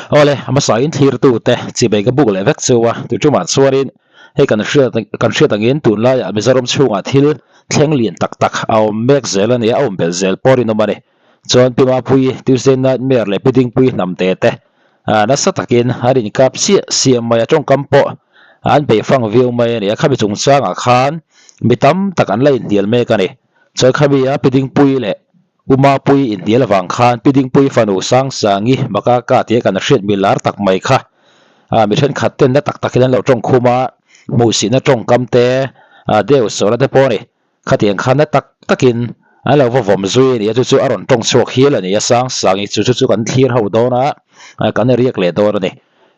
Awle, a hmasain thlirtute chibei ka buk leh vek chu a, tu tumah chuanin hei kan hriat kan hriat angin tunlaiah Mizoram chhungah thil thleng lian tak tak a awm mek zel a ni a, a awm belh zel pawh rinawm a ni. Chuan Pi Mapuii, Tuesday Nightmare leh Pi Dingpuii hnamte te nasa takin an inkap chiah siam mai a, tawngkam pawh an beihfang viau mai a ni a, khami chungchangah khan mi tam tak an la inhnial mek a ni. Chuan khami a Pi Dingpuii leh U Mapuii inhnial avang khan Pi Dingpuii fanu Sangsangi Makaka tia kan hriat mi lar tak mai kha mi thenkhat ten na tak takin an lo tawng khum a, hmuhsihna tawngkam te, deu sawhna te pawh a ni. Khatiang khan na tak takin an lo va vawm zui a ni a, chu chu a rawn tawng chhuak hial a ni a, Sangsangi chu chu chu kan thlir ho dawn a, kan riak leh dawn a ni.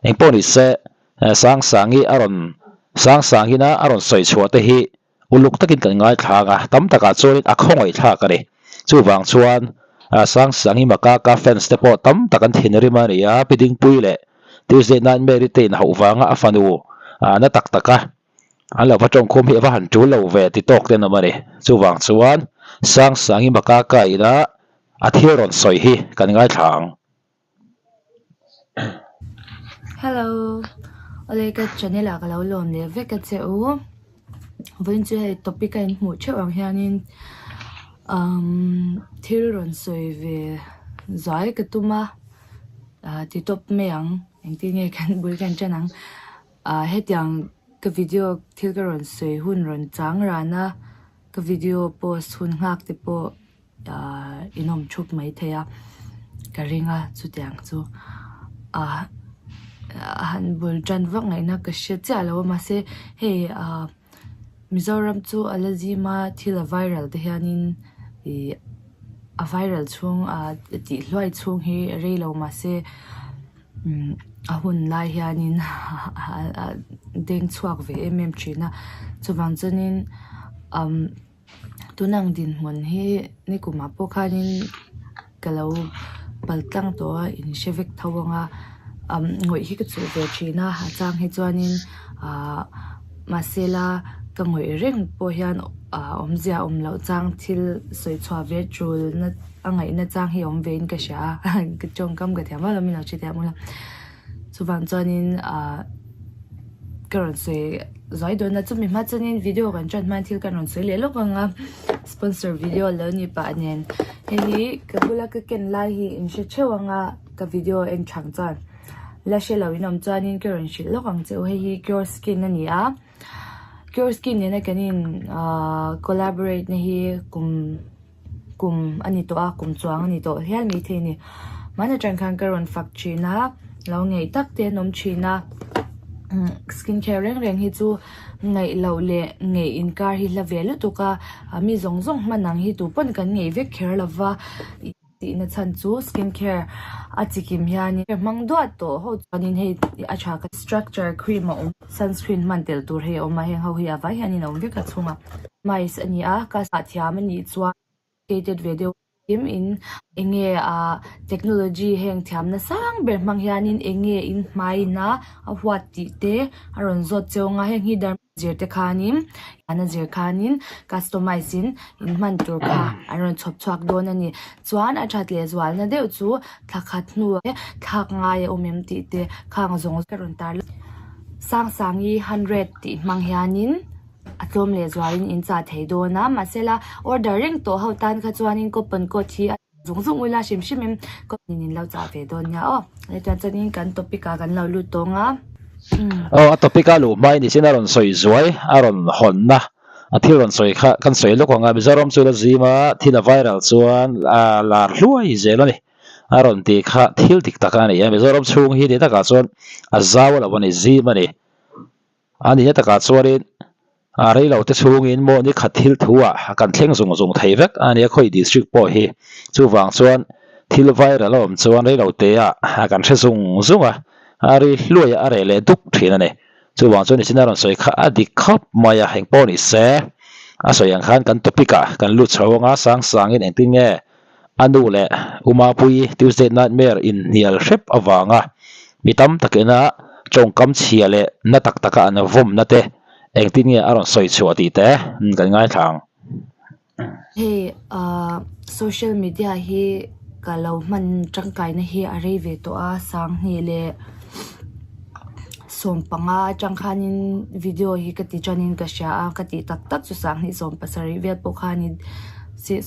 Engpawh ni se, Sangsangi a rawn Sangsangina a rawn sawi chhuah te hi Uluk takin kan ngaithlang a, tam takah chuanin a khawngaihthlak a ni. Chuvang chuan Sangsangi Makaka fans te pawh tam tak an thinrim a ni a, Pi Dingpui leh Tuesday Nightmare-i te inhauh vanga a fanu na tak taka an lo va tawngkhum hi a va han tul lo ve ti tawk te an awm a ni. Chuvang chuan Sangsangi Makaka ina a thil rawn sawi hi kan ngaithla ang. Hello awle ka channel ah ka lo lawm leh vek a che u vawiin chu hei topic a in hmuh theuh ang hianin umm thil rawn sawi ve zuai ka tum a ah ti tawp mai ang engtin nge kan bul kan ṭan ang ah hetiang ka video thil ka rawn sawi hun rawn chang ran a ka video post hun nghak te pawh. Ahh in awm thup mai thei a ka ring a chutiang chu ahh han bul tan vak ngaihna ka hre chiah lo a mahse hei ahh Mizoram chu a la zim a thil a viral te hianin ih a viral chhung ah tih hluai chhung hi rei lo mahse umm a hun lai hianin a deng chhuak ve em em thin a chuvang chuanin umm. Tunang dinhmun hi nikumah pawh khanin ka lo pal tlang tawh a in hre vek tho ang a umm ngawih hi ka chuh ve thin a a chang hi chuanin ahh mahse la ka ngawih reng pawh hian ah awmzia awm loh chang thil sawi chhuah ve tul na a ngaihna chang hi a awm ve in ka hria a ka tawngkam ka thiam vak lo min lo hrethiam ula chuvang chuanin ahh ka rawn sawi. Zuai dawn a chumi hma chuanin video kan ṭan hmain thil kan rawn sawi leh lawk ang a sponsor video lo ni pah nen hei hi ka bula ka ken lai hi in hre theuh ang a ka video en thang chuan la hre lo in awm chuanin ka rawn hrilh lawk ang che u hei hi cure skin a ni a cure skin nena kan in ahh collaborate na hi kum. Kum a ni tawh a, kum chuang a ni tawh hial maithei a ni. Hmana tang khan ka rawn fak thin a, lo ngeih tak te an awm thin a. Skin care reng reng hi chu ngaih loh leh ngeih inkar hi hla ve lutuk a, mi zawng zawng hman ang hi tupawn kan ngeih vek kher lo va. Tihna chhan chu skin care a chikim hianin hmang duah tawh ho chuanin hei a tha ka structure cream a awm sunscreen hman tel tur hei a awm a heng ho hi a vai hianin a awm vek a chhungah mice a ni a ka ah thiam a nih chuan updated ve deuh kim in enge ah technology heng thiamna sang ber hmang hianin enge in hmaiin a a huat tih te a rawn zawt cheu ang a heng hi dar. Zir te khanin an a zir khanin customize in in hman tur kha an rawn chhawp chhuak dawn a ni. Chuan a that leh zualna deuh chu thla khat hnu thlak ngai a awm em tih te khang zawng ka rawn tar Sangsangi hundred tih hmang hianin a tlawm leh zualin in chah thei dawn a mahsela order reng tawh ho tan kha chuanin coupon code hi a. Zung zung ula hrim hrim in in in lo chah ve dawn nia aw. Hetiang chuan in kan topic ah kan lo lut tawng a. Aw a topic a luh hma in nichin a rawn sawi zuai a rawn hawnna a thil rawn sawi kha kan sawi lawk ang a Mizoram chu la zim a thil a viral chuan a lar hluai zel a ni a rawn tih kha thil dik tak a ni a Mizoram chhung hi ni takah chuan a zau lo a ni zim a ni. A nihna takah chuanin a reilo te chhungin maw ni khat thil thu ah kan thleng zung zung thei vek a nia khawi district pawh hi. Chuvang chuan thil viral a awm chuan reilo te ah kan hre zung zung a, a ri hluai a a reh leh duk thin a ni. Chuvang chuan nichin a rawn sawi kha a dik khawp mai a, engpawh ni se a sawi ang khan kan topic ah kan lut chho anga sang sangin engtin nge a nu leh U Mapuii Tuesday Nightmare inhnial hrep avanga mi tam takina tawngkam chhia leh na tak taka an vawmna te engtin nge a rawn sawi chhuah tih te kan ngaithla ang. Hei social media hi Ka lo hman tangkaina hi a rei ve tawh a, sanghnih leh sawmpanga atang khanin video hi ka ti tanin ka hria a, ka tih tak tak chu sanghnih sawmpasarih vel pawh khanin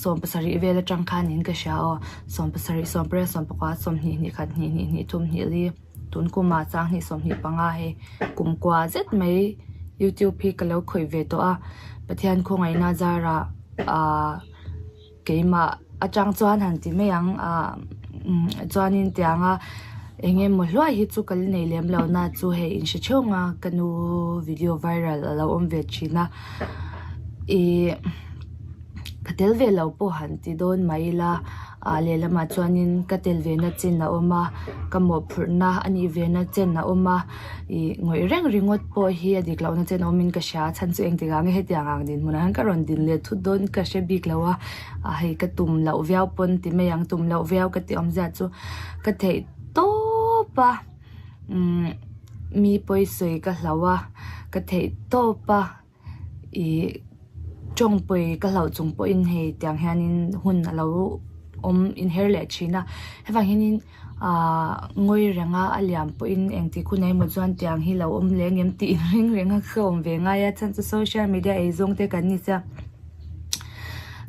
sawmpasarih vel atang khanin ka hria aw, sawmpasarih, sawmpariat, sawmpakua, sawmhnih, hnihkhat, hnih hnih, hnih thum, hnih li tun kumah sanghnih 25 hei kumkua zet mai youtube hi ka lo khawih ve tawh a, Pathian khawngaihna zarah ahh. Keimah atang chuan han ti mai ang ah chuanin tianga eng emaw hluai hi chu ka la nei lem lo na chu hei in hre theuh ang a ka nu video viral a lo awm ve thin a ih ka tel ve lo pawh han ti dawn mai ila ah lehlamah chuanin ka tel ve na chin a awm a ka mawhphurhna a nih ve na chen a awm a. Ih ngawih reng ringawt pawh hi a dik lohna chen awmin ka hria a chhan chu engtikah nge hetiang ang dinhmunah hian ka rawn din leh thut dawn ka hre bik lo a ah hei ka tum loh viau pawn ti mai ang tum loh viau ka tih awmzia chu ka theih tawp a umm mi pawisawi ka hlauh a ka theih tawp a. Ih tawngpui ka hlauh chung pawhin hei tiang hianin hun a lo awm inher leh thin a hevang hianin ahh ngawi renga a liam pawhin engtik hun emaw chuan tiang hi lo awm leh ngem tih ring reng a ka awm ve ngai a chhan chu social media ei zawng te kan ni sia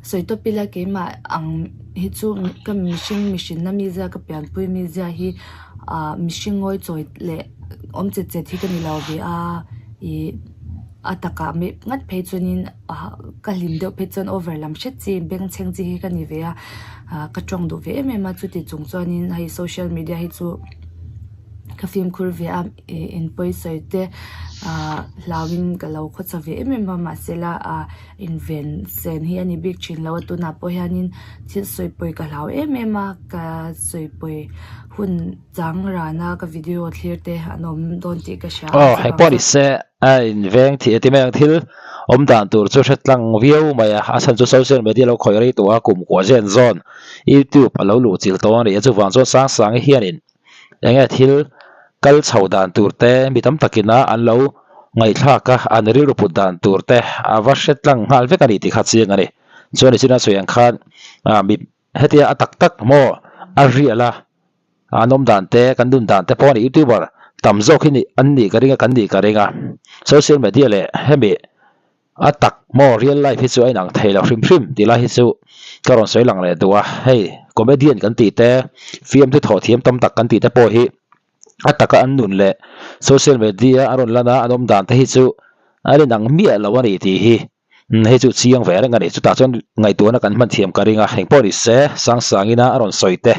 sawi tawp ila keimah ang hi chu ka mihring mihrinna mizia ka pianpui mizia hi ahh mihring ngawi chawi leh awm chet chet hi ka ni lo ve a ih. A takah meh ngat phei chuanin ah ka hlim deuh phei chuan over lam hret chi bengchheng chi hi ka ni ve a ah ka tawng duh ve em em a chuti chung chuanin hei social media hi chu ka fimkhur ve a ih in pawisawi te ah hlauhin ka lo khawchha ve em em a mahsela ah inven sen hi a ni bik thin lo a tunah pawh hianin thil sawi pawi ka hlau em em a ka sawi pawi hun. Chang rana ka video thlir te an awm dawn tih ka hria a, Aw, heng pawh ni se a inveng thih a ti mai ang. Thil awm dan tur chu hre tlang viau mai a, a chhan chu social media lo khawih rei tawh a, kum kua zen zawn YouTube a lo luh chilh tawh a ni a, chuvang chuan Sangsangi hianin eng nge thil kal chho dan tur te mi tam takin a an lo ngaihthlak a, an rilru put dan tur te a va hre tlang nghal vek a ni tih kha chiang a ni. Chuan i china sawi ang khan mi hetia a tak tak maw a rial a. An awm dan te, kan nun dan te pawh a ni. Youtuber tam zawk hi nih an nih ka ring a, kan nih ka ring a. Social media leh hemi a tak maw real life hi chu a inang thei lo hrim hrim tih lai hi chu ka rawn sawi lang leh duh a. Hei comedian kan tih te, fiamthu thawh thiam tam tak kan tih te pawh hi a taka an nun leh social media a rawn lan a, an awm dan te hi chu a inang miah lo a ni tih hi. Hei chu chiang ve reng a ni. Chutah chuan ngaihtuahna kan hman thiam ka ring a, engpawh ni se Sangsangina a rawn sawi te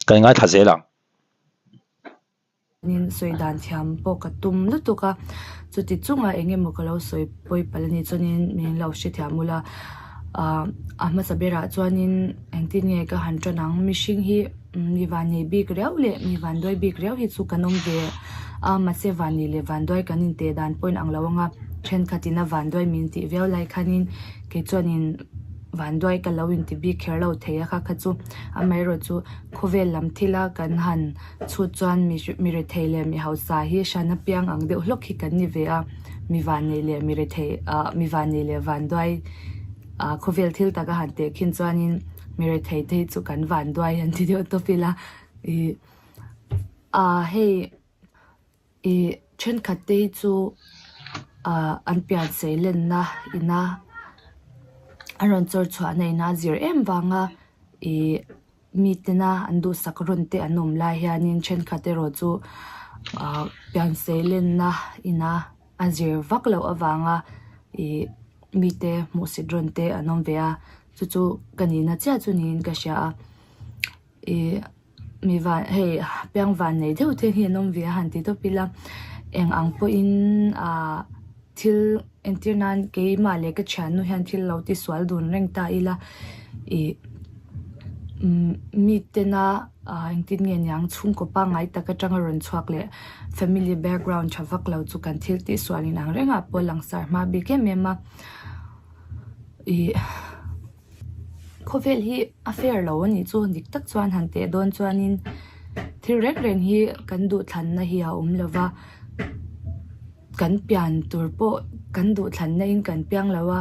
kan ngaithla zel ang. Nin sawi dan thiam pawh ka tum lutuk a, chuti chungah eng emaw ka lo sawi pawi palh a nih chuanin min lo hrethiam ula, ah a hmasa berah chuanin engtin nge ka han tan ang, mihring hi mi vannei bik riau leh mi vanduai bik riau hi chu kan awm ve a, mahse vannei leh vanduai kan inteh dan pawh in ang lo ang a, thenkhatin a vanduai min tih viau lai khanin kei chuanin vanduai ka lo inti bik kher lo thei a kha kha chu amaherawh chu khawvel lam thila kan han chhut chuan mi mi rethei leh mi hausa hi hran apiang ang deuh hlawk hi kan ni ve a, mi vannei leh mi rethei ah mi vannei leh vanduai. Ah khawvel thil taka han teh khin chuanin mi rethei te hi chu kan van duai han ti deuh tawp ila ih ah hei ih thenkhat te hi chu ah an pian sei lenna ina an rawn chawr chhuahna ina zir em vanga ih mi tena an duhsak rawn te an awm lai hianin thenkhat erawh chu ah pian sei lenna ina. A zir vak loh avanga ih mite hmuhsit rawn te an awm ve a, chu chu ka nihna chiah chu niin ka hria a, ih mi van hei piang van nei deuh te hi an awm ve a han ti tawp ila eng ang pawhin ah thil entir nan keimah leh ka thiannu hian thil lo ti sual dun reng ta ila ih mitena ah engtin nge niang chhungkaw pangngai tak atanga rawn chhuak leh. Family background tha vak lo chu kan thil tih sual in ang reng ah pawh langsar hma bik em em a ih khawvel hi a fair lo a nih chu dik tak chuan han teh dawn chuanin thil reng reng hi kan duhthlanna hi a awm lo va kan pian tur pawh kan duhthlanna in kan piang lo a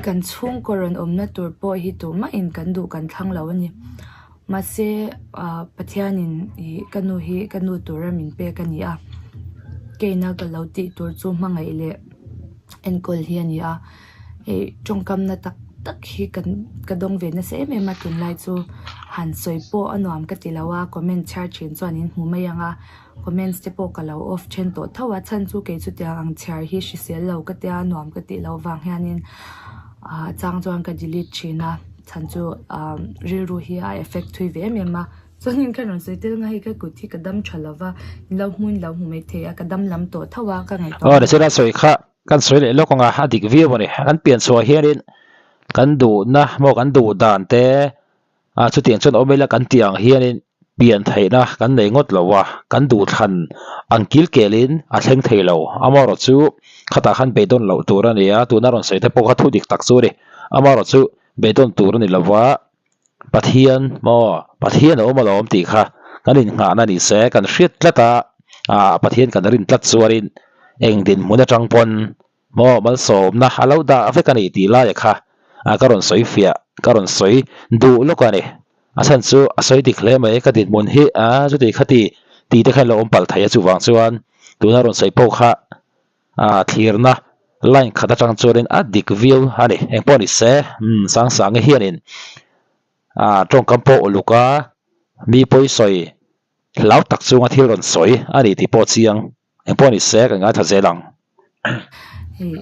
kan chhungkaw rawn awmna tur pawh hi tumah in kan duh kan thlang lo a ni. Mahse ah Pathianin ih ka nu hi ka nu tura min pek a ni a, keina ka lo tih tur chu hmangaih leh enkawl hi a ni a, hei tawngkamna tak tak hi kan ka dawng ve nasa em em a tunlai chu han sawi pawh a nuam ka ti lo a comment chhiar thin chuan in hmu mai ang a. Comments te pawh ka lo off then tawh tho a, chhan chu kei chutiang ang chhiar hi hrisel lo ka tia nuam ka tih loh vang hianin ah chang chuan ka delete thin a, chhan chu ah rilru hi a effect thui ve em em a, chuanin ka rawn sawi tel nga hei ka kut hi ka dam tha lova in lo hmuin lo hmu mai thei a, ka dam lam tawh tho a ka ngaihtuah Aw nichina sawi kha kan sawi leh lawk ang a, a dik viau a ni, kan pian chhuah hianin kan duhna maw kan duh dan te ah chutiang chuan awm ila kan tih ang hianin pian theihna kan nei ngawt lo a, kan duhthlan ang kil kelin a thleng thei lo. Amaherawhchu khatah khan beidawn loh tur a ni a, tuna rawn sawi te pawh kha thu dik tak chu a ni. Amaherawhchu beidawn tur a ni lo va, Pathian maw Pathian a awm alawm tih kha kan innghahna ni se, kan hriat tlat a, ah Pathian kan rin tlat chuanin eng dinhmun atang pawn Maw malsawmna a lo dah vek a ni tih laia kha ka rawn sawi fiah, ka rawn sawi duh lawk a ni. A chhan chu a sawi dik hle mai, ka dinhmun hi a chuti khati tih te khan lo awm palh thei a chuvang chuan tuna rawn sawi pawh kha a thlirna line khat atang chuanin a dik viau a ni. Engpawh ni se, umm Sangsangi hianin a tawngkam pawh uluk a, mi pawi sawi hlau tak chunga thil rawn sawi a ni tih pawh chiang. Engpawh ni se kan ngaithla zel ang. Hei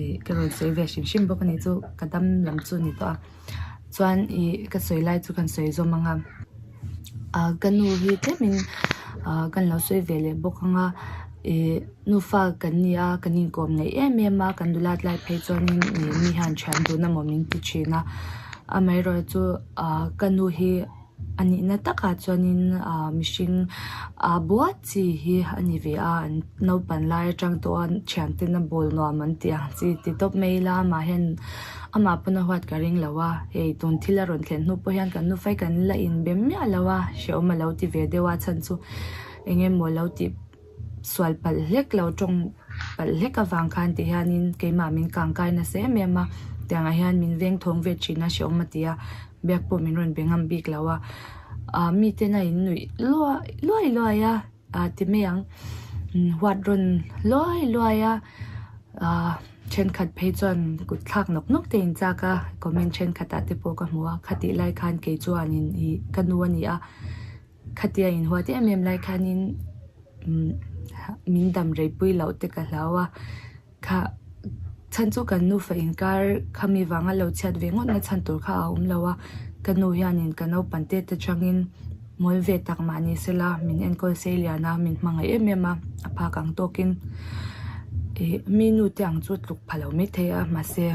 ih ka rawn sawi ve hrim hrim bawk a ni chu ka dam lam chu a ni tawh a chuan ih ka sawi lai chu kan sawi zawm ang a ah ka nu hi tlemin ah kan lo sawi ve leh bawk ang a ih nufa kan ni a kan inkawm neih em em a kan dulat lai phei chuanin ih mi hian thian dun amaw min ti thin a amaherawhchu ah ka nu hi. A nihna takah chuanin ah mihring ah buai chi hi a ni ve a an naupan lai atang tawh a thiantena bawl nuam an tih ang chi ti tawp mai ila amah hian amah pawn a huat ka ring lo a hei tun thil a rawn thlen hnu pawh hian kan nufai kan la inbe miah lo a hrehawm a lo ti ve deuh a chhan chu eng emaw lo tih sual palh hlek lo tawng palh hlek avang khan ti hianin keimah min kang kai nasa em em a tiangah hian min veng thawng ve thin a hrehawm a ti a biak pawh min rawn be ngam bik lo a ah miten a in nuih luai luai luai a ah ti mai ang huat rawn luai luai a ah thenkhat phei chuan kut thlak nawk nawk te in chak a comment thenkhat ah te pawh ka hmu a khatih lai khan kei chuanin ih ka nu a ni a. Khatia inhuat em em lai khanin min dam rei pui loh te ka hlau a, kha chhan chu kan nufa inkar khami vanga lo chhiat ve ngawt na chhan tur kha a awm lo a, ka nu hianin ka naupang te te changin mawl ve tak mah ni sela min enkawl sei lian a, min hmangaih em em a, a phak ang tawkin ih mi nu te ang chu tluk pha lo maithei a mahse.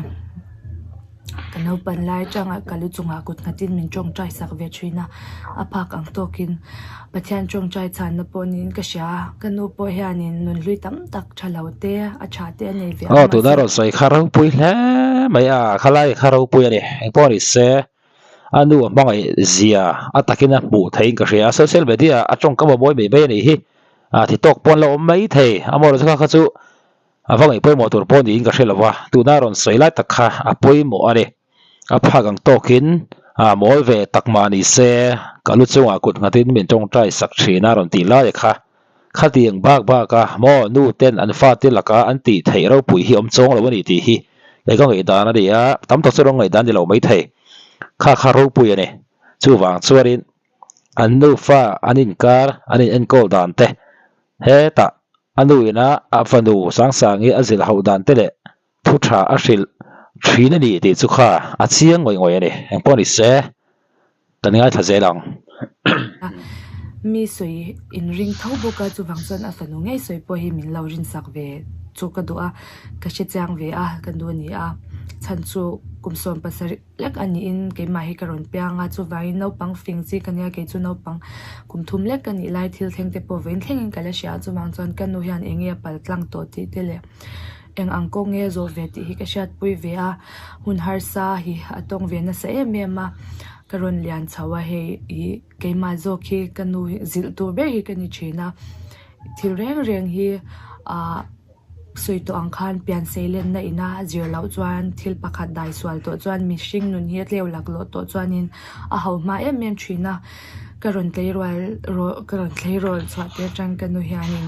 Ka naupan lai atanga ka lu chungah kut nghatin min tawngtai sak ve thin a, a phak ang tawkin Pathian tawngtai chhanna pawh niin ka hria a, ka nu pawh hianin nunhlui tam tak tha lo te a tha te a nei ve ang Aw tuna mahse. rawn sawi kha ropui hle mai a, khalai kha ropui a ni, engpawh ni se a nu a hmangaih zia a takin a hmuh theihin ka hria a, social media a tawngkam a mawi mai mai a nih hi, a ti tawk pawn la awm mai thei, amaherawhchu chu kha kha chu A va ngaih pawimawh tur pawh niin ka hre lo va, tuna rawn sawi lai tak kha a pawimawh a ni. A phak ang tawkin a mawl ve tak mah ni se, ka lu chungah kut nghatin min tawngtai sak thin a rawn tih lai kha. Khatiang bak bak a maw nu ten an fate laka an tih theih ropui hi awm chawng lo a ni tih hi kei ka ngaihdan a ni a, tam tak chu rawng ngaihdan ni lo maithei. Kha kha ropui a ni. Chuvang chuanin an nufa an inkar an in enkawl dan te hetah A nu ina a fanu Sangsangi a zilh hauh dan te leh thu tha a hrilh thin a ni tih chu kha a chiang ngawih ngawih a ni. Engpawh ni se, kan ngaithla zel ang. Mi sawi in ring tho bawk a, chuvang chuan a fanu ngei sawi pawh hi min lo rinsak ve chu ka duh a, ka hre chiang ve a, ka nu a ni a, chhan chu kum 70. Lek a niin keimah hi ka rawn piang a, chuvangin naupang fing chi ka nia, kei chu naupang kum thum lek ka nih lai thil thleng te pawh vawiin thlengin ka la hria a, chuvang chuan ka nu hian eng nge a pal tlang tawh tih te leh eng ang kawng nge a zawh ve tih hi ka hriatpui ve a, hun harsa hi a tawng ve nasa em em a, ka rawn lian chho a hei ih keimah zawk hi ka nu hi zilh tur ber hi ka ni thin a, thil reng reng hi ah. Sawi tawh ang khan pian seilenna ina a zir loh chuan thil pakhat dai sual tawh chuan mihring nun hi a tleu laklawh tawh chuanin a ho hma em em thin a. Ka rawn tleirawl ka rawn tleirawl chhuah te atang ka nu hianin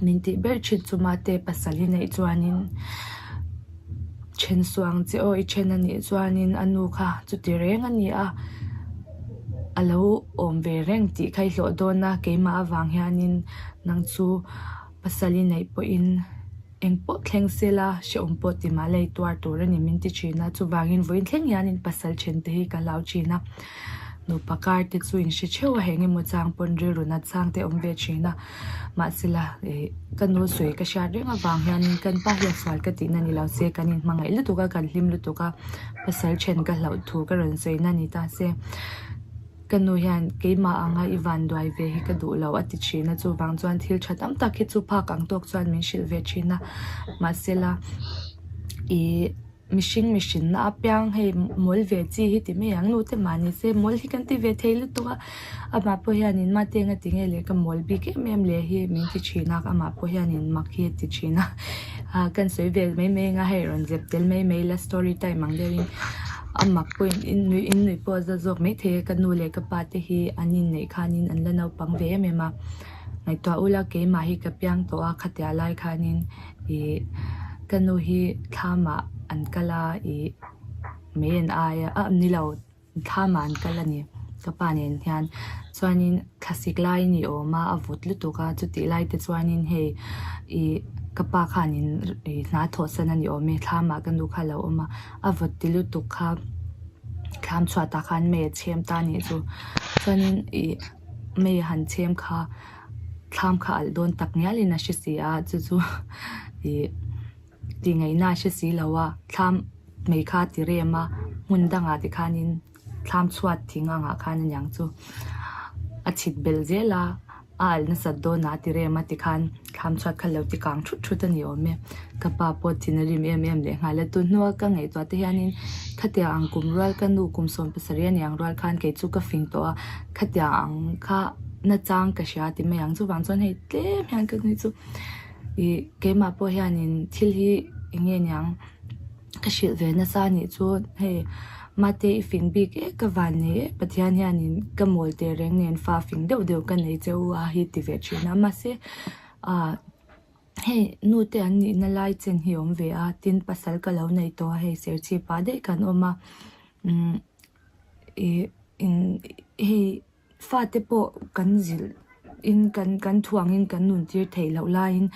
min tih ber thin chu mate pasal i neih chuanin then suh ang che aw i then a nih chuanin a nu kha chuti reng a ni a a lo awm ve reng tih kha i hlawh dawn a keimah avang hianin nang chu. Pasal i neih pawhin eng pawh thleng se la hrehawm pawh ti mah la i tuar tur a ni min ti thin a, chuvangin vawiin thleng hianin pasal then te hi ka hlau thin a, nupa kar te chu in hre theuh a heng emaw chang pawn rilru nat chang te awm ve thin a, mahsela ih ka nu sawi ka hriat reng avang hianin kan pa hi a sual ka tihna ni lo se kan inhmangaih lutuk a kan hlim lutuk a, pasal then ka hlauh thu ka rawn sawi na ni ta se. Ka nu hian keimah anga i van duai ve hi ka duh lo a ti thin a, chuvang chuan thil tha tam tak hi chu phak ang tawk chuan min hrilh ve thin a. Mahsela ih mihring mihrinna apiang hei mawl ve chi hi ti mai ang, nu te mah ni se mawl hi kan ti ve thei lutuk a, amah pawh hianin mate enga ti nge le ka mawl bik em em le hi min ti thin a, amah pawh hianin mak hi a ti thin a. Ah kan sawi vel mai mai anga hei rawn zep tel mai mai la story time ang deuhin a mak pawhin in nuih in nuih pawh a za zawk mai thei a ka nu leh ka pa te hi an inneih khanin an la naupang ve em em a ngaihtuah ula keimah hi ka piang tawh a khatia lai khanin ih ka nu hi thlamah an kal a ih mei an ai a ah ni lo. Thlamah an kal a ni ka pa nen hian chuanin thlasik lai ni awm a a vawt lutuk a chutih lai te chuanin hei ih ka pa khanin ih hna thawh san a ni awm e thlamah ka nu kha a lo awm a a vawt ti lutuk kha thlam chhuatah khan mei a chhem ta a nih chu chuanin ih mei a han chhem kha thlam kha a alh dawn tak ngialin a hre si a chu chu ih. Tih ngaihna a hre si lo a, thlam mei kha a ti rem a, hmun dangah ti khanin thlam chhuat thing angah khan a niang chu a chhit belh zel a, a alh nasat dawnah a ti rem a tikhan thlam chhuat kha lo ti kang thut thut a ni awm e. Ka pa pawh thin a rim em em leh nghal a, tun hnua ka ngaihtuah te hianin khatiang ang kum rual ka nu kum 70 a niang rual khan kei chu ka fing tawh a, khatiang ang kha nachang ka hria ti mai ang chuvang chuan hei tlem hian ka nui chu. Ih keimah pawh hianin thil hi eng nge niang ka hrilh ve nasa a nih chu hei mate i fing bik e ka van nei e Pathian hianin ka mawl teh reng nen fa fing deuh deuh ka nei che u a hi ti ve thin a mahse ah hei nu te an nihna lai chen hi a awm ve a tin pasal ka lo nei tawh a hei serchhip ah daih kan awm a umm ih in hei. Fate pawh kan zilh in kan kan thuangin kan nun tir theih loh laiin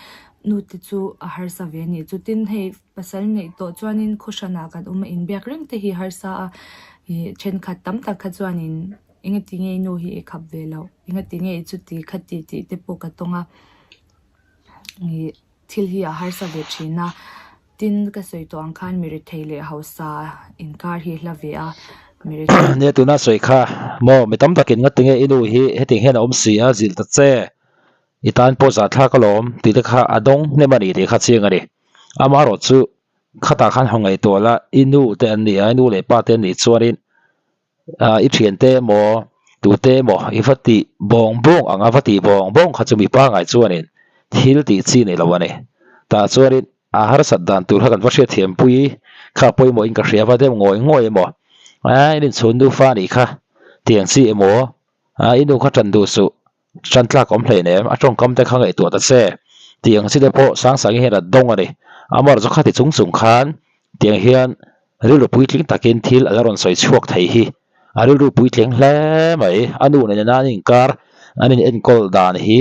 nute chu a harsa ve a ni. Chutin hei pasal neih tawh chuanin khaw hranah kan awm a inbiak reng te hi harsa a ih thenkhat tam tak kha chuanin engati nge i nu hi i khap ve loh engati nge i chuti khati tih te pawh ka tawng a ih thil hi a harsa ve thin a. Tin, ka sawi tawh ang khan mi rethei leh hausa inkar hi hla ve a, mi rethei. Nia tuna sawi kha maw mi tam takin nga tinge i nu hi hetiang hian a awm si a zilh ta che i tan pawh zahthlak alawm tih te kha a dawng hnem a ni tih kha chiang a ni. Amaherawh chu khatah khan haw ngaihtuah la i nu te an ni a i nu leh pa te an nih chuanin ah i thiante emaw tute emaw i va tih bawng bawng ang a va tih bawng bawng kha chu mi pangai chuanin thil tih chi nei lo a ni. Tah chuanin a harsat dan tur kha kan va hriatthiam pui kha pawimawhin ka hria va deuh ngawi ngawi emaw a in inchhun nufa anih kha tiang chi emaw a i nu kha tan duh suh tan tlak awm hlein em a tawngkam te kha ngaihtuah ta che tih ang chi te pawh Sangsangi hian a dawng a ni amaherawh chu khati chung chung khan tiang hian rilru puitling takin thil a la rawn sawi chhuak thei hi a rilru puitling hle mai a nu nena an inkar an in enkawl dan hi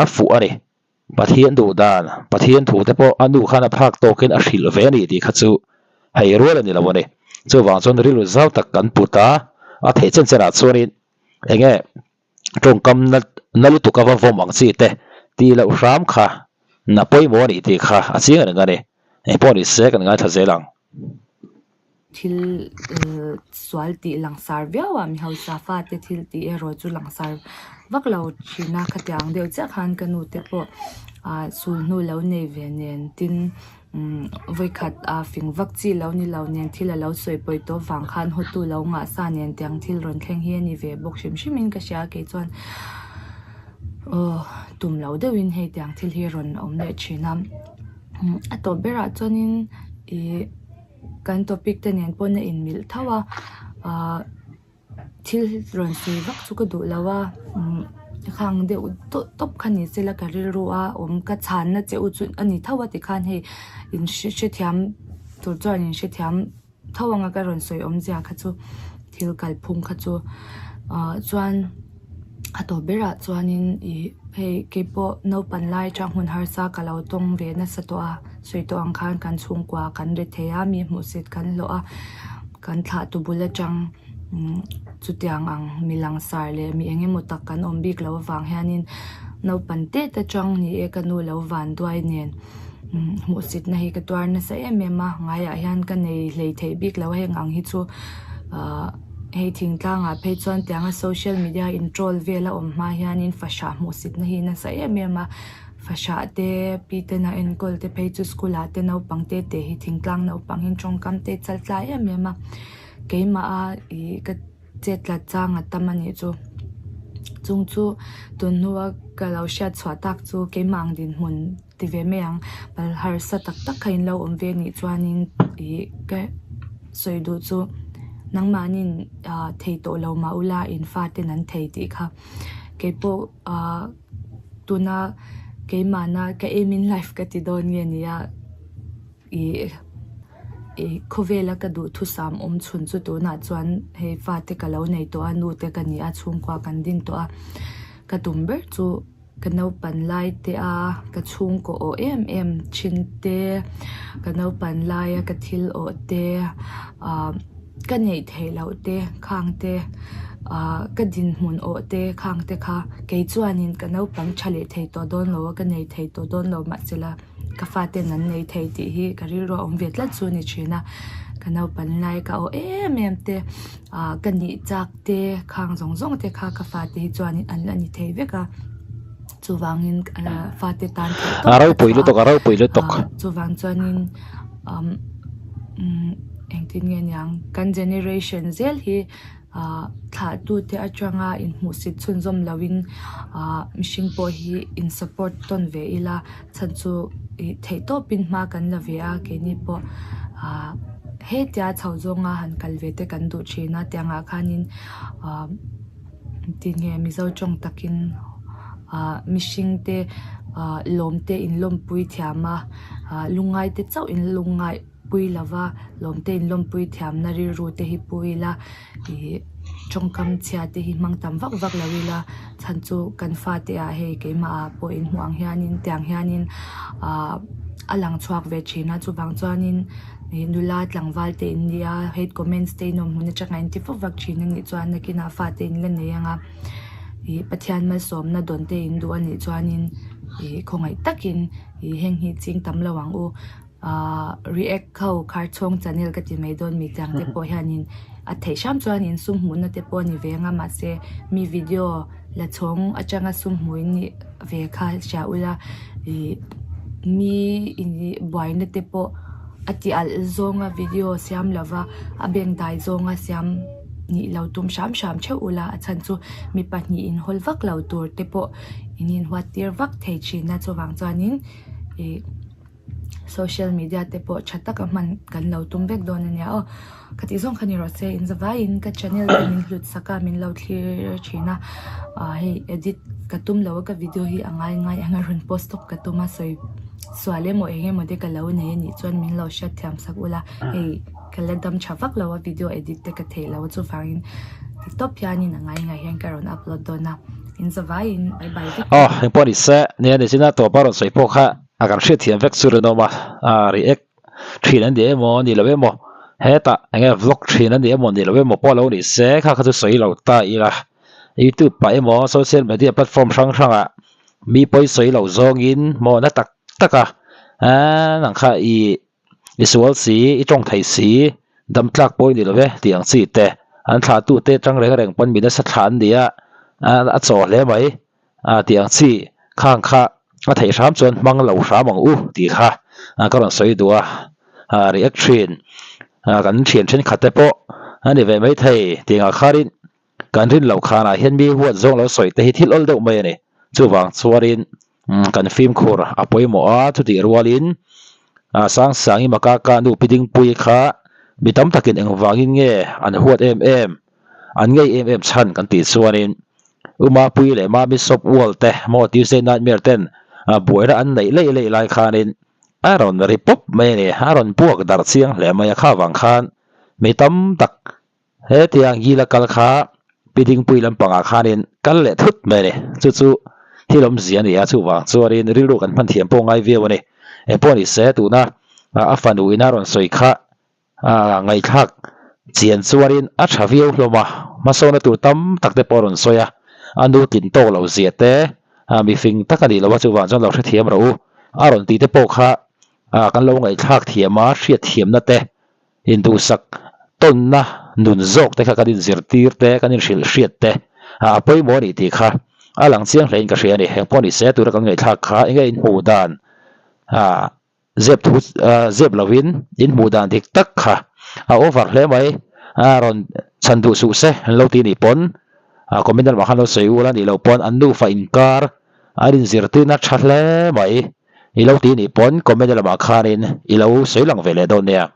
a fuh a ni. Pathian duh dan, Pathian thu te pawh a nu khan a phak tawkin a hrilh ve a ni tih kha chu hei rual a ni lo a ni. Chuvang chuan rilru zau tak kan put a, a theih chen chenah chuanin eng nge tawngkam na na lutuk a va vawm ang chi te tih loh hram kha na pawimawh a nih tih kha a chiang reng a ni. Engpawh ni se kan ngaithla zel ang. Thil sual tih langsar viau a mi hausa fate thil tih erawh chu langsar vak lo thin a khatiang deuh chiah khan ka nu te pawh ah sul hnu lo nei ve nen tin umm vawikhat a fing vak chi lo ni lo nen thil a lo sawi pawi tawh vang khan hotu lo ngah sa nen tiang thil rawn thleng hi a ni ve bawk hrim hrim in ka hria kei chuan. Aw tum lo deuhin hei tiang thil hi rawn awm leh thin a a tawp berah chuanin ih kan topic te nen pawn a inmilh tho a ah thil rawn sawi vak chu ka duh lo a umm khang deuh tawp tawp kha ni se la ka rilru a awm ka chhanna che u chu a ni tho a tikhan hei in hrethiam tur chuan in hrethiam. Tho anga ka rawn sawi awmzia kha chu thil kalphung kha chu ah chuan a tawp berah chuanin ih hei keipawh naupan lai atang hmun harsa ka lo tawng ve nasa tawh a sawi tawh ang khan kan chhungkua kan ri thei a mi hmuhsit kan hlawh a kan thlah tu bul atang umm chutiang ang mi langsar leh mi eng emaw tak kan awm bik loh avang hianin naupan tet atang ni e ka nu lo vanduai nen. Hmuhsitna hi ka tuar nasa em em a, ngaiah hian ka nei hlei theih bik lo a heng ang hi chu ahh hei thingtlangah phei chuan tianga social media in troll vel a awm hma hianin fahrah hmuhsitna hi nasa em em a, fahrah te pi tena enkawl te phei chu school ah te naupang te te hi thingtlang naupang hi tawngkam te chal tlai em em a, keimah a ih ka chet tlat chang a tam a nih chu chung chu tun hnua ka lo hriat chhuah tak chu keimah ang dinhmun. Ti ve mai ang, pal harsa tak tak kha in lo awm ve nih chuanin ih ka sawi duh chu nangmahniin ah thei tawh lo mah ula in faten an thei tih kha keipawh ah tuna keimahna ka aim in life ka ti dawn nge nia ih ih khawvela ka duhthusam awm chhun chu tunah chuan hei fate ka lo nei tawh a nu te ka ni a chhungkua kan din tawh a ka tum ber chu. Ka naupan lai te a ka chhungkaw awh em em thin te, ka naupan laia ka thil awh te, ah ka neih theih loh te khang te, ah ka dinhmun awh te khang te kha kei chuanin ka naupang tha leh thei tawh dawn lo a, ka nei thei tawh dawn lo mahsela ka faten an nei thei tih hi ka rilru a awm ve tlat chu a ni thin a, ka naupan lai ka awh em em te ah ka nih chak te khang zawng zawng te kha ka fate hi chuanin an la ni thei vek a chuvangin fate tan theih tawp A ropui lutuk a ropui lutuk. Chuvang chuanin umm engtin nge niang kan generation zel hi ah thlahtute atanga inhmuhsit chhunzawm loin ah mihring pawh hi in support tawn ve ila chhan chu ih theih tawpin hma kan la ve a keini pawh ah hetia chho zawnga han kal ve te kan duh thin a tiangah khanin ah tinge mizo tawng takin ah mihring te ah lawm te in lawmpui thiam a ah lungngai te chauh in lungngai pui lova lawm te in lawmpui thiamna rilru te hi pu ila ih tawngkam chhia te hi hmang tam vak vak lo ila chhan chu kan fate ah hei keimah ah pawh in hmuh ang hianin tiang hianin ah a lang chhuak ve thin a chuvang chuanin ih nula tlangval te in nia hate comments te in awm hmun atanga in ti vak vak thin a nih chuan nakinah fate in la nei ang a ih Pathian malsawmna dawn te in duh a nih chuanin ih khawngaih takin ih heng hi ching tam lo ang u. Ahh react ho kharchhawng channel ka ti mai dawn mi tiang te pawh hianin a theih hram chuan in sum hmuhna te pawh a ni ve ang a mahse mi video la chhawng atanga sum hmuh in nih ve kha hria ula ih mi in buaina te pawh a ti alh zawnga video siam lova a beng dai zawnga siam nih lo tum hram hram theuh ula a chhan chu mi pahnih in hawl vak lo tur te pawh in inhuat tir vak thei thin a chuvang chuanin ih. Social media te pawh tha taka hman kan lo tum vek dawn a nia aw. Ka tih zawng kha ni rawh se in zavaiin ka channel te min hlut sak a min lo thlir thin a ah hei edit ka tum lo a ka video hi a ngai ngai ang a rawn post tawp ka tum a sawi sual emaw eng emaw te ka lo nei a nih chuan min lo hriat thiam sak ula hei ka la dam tha vak lo a video edit te ka theih lo a chuvangin ti tawp hianin a ngai ngai hian ka rawn upload dawn a in zavaiin bye bye vek. Aw engpawh ni se nia ni china tawpa rawn sawi pawh kha. A kan hriatthiam vek chu rinawm a, a react thin an ni emaw ni lo emaw hetah eng nge vlog thin an ni emaw ni lo emaw pawh lo ni se kha kha chu sawi lo ta ila youtube ah emaw social media platform hrang hrangah mi pawi sawi lo zawngin maw na tak tak a eee nang kha ih I sual si, i tawng thei si, dam tlak pawh i ni lo ve tih ang chi te an thlahtu te tang reng reng pawn mi nasa thlah an ni a, a chaw hle mai tih ang chi khang kha a theih hram chuan hmang lo hram ang u tih kha ka rawn sawi duh a, react thin kan thian thenkhat te pawh a ni ve maithei tih ang ah khanin kan rin loh khanah hian mi huat zawng lo sawi te hi thil awl deuh mai a ni. Chuvang chuanin kan fimkhur a pawimawh a, chutih rualin Sangsangi Makaka nu Pi Dingpuii kha mi tam takin engvangin nge an huat em em, an ngei em em chhan kan tih chuanin U Mapuii leh Mami Sop Wall te maw Tuesday Nightmare ten buaina an neih leih leih lai khanin a rawn ri pawp mai a ni, a rawn puak darh chiang hle mai a, kha vang khan mi tam tak Hetiang hi la kal kha Pi Dingpui lampangah khanin kal leh thut mai a ni. Chu chu thil awmzia a ni a, chuvang chuanin rilru kan hman thiam pawh ngai viau a ni. Engpawh ni se tuna a fanu ina rawn sawi kha ngaihthlak chian chuanin a tha viau hlawm a, hmasawna tur tam tak te pawh a rawn sawi a, a nu tlin tawk loh zia te, mifing tak a nih loh a, chuvang chuan lo hrethiam rawh u a rawn tih te pawh kha kan lo ngaihthlak thiam a, hriatthiamna te Induhsak tawnna nun zawk te kha kan inzirtir te, kan inhrilh hriat te a pawimawh a nih tih kha a lang chiang hlein ka hria a ni. Eng pawh ni se tura kan ngaihthlak kha enge inhmuh dan zep thu zep lovin inhmuh dan dik tak kha a over hle mai. A rawn chhan duh suh se an lo ti nih pawn comment lamah khan lo sawi ul a nih loh pawn an nufa inkar an inzirtirna tha hle mai. I lo ti nih pawn comment lamah khanin i lo sawi lang ve leh dawn nia.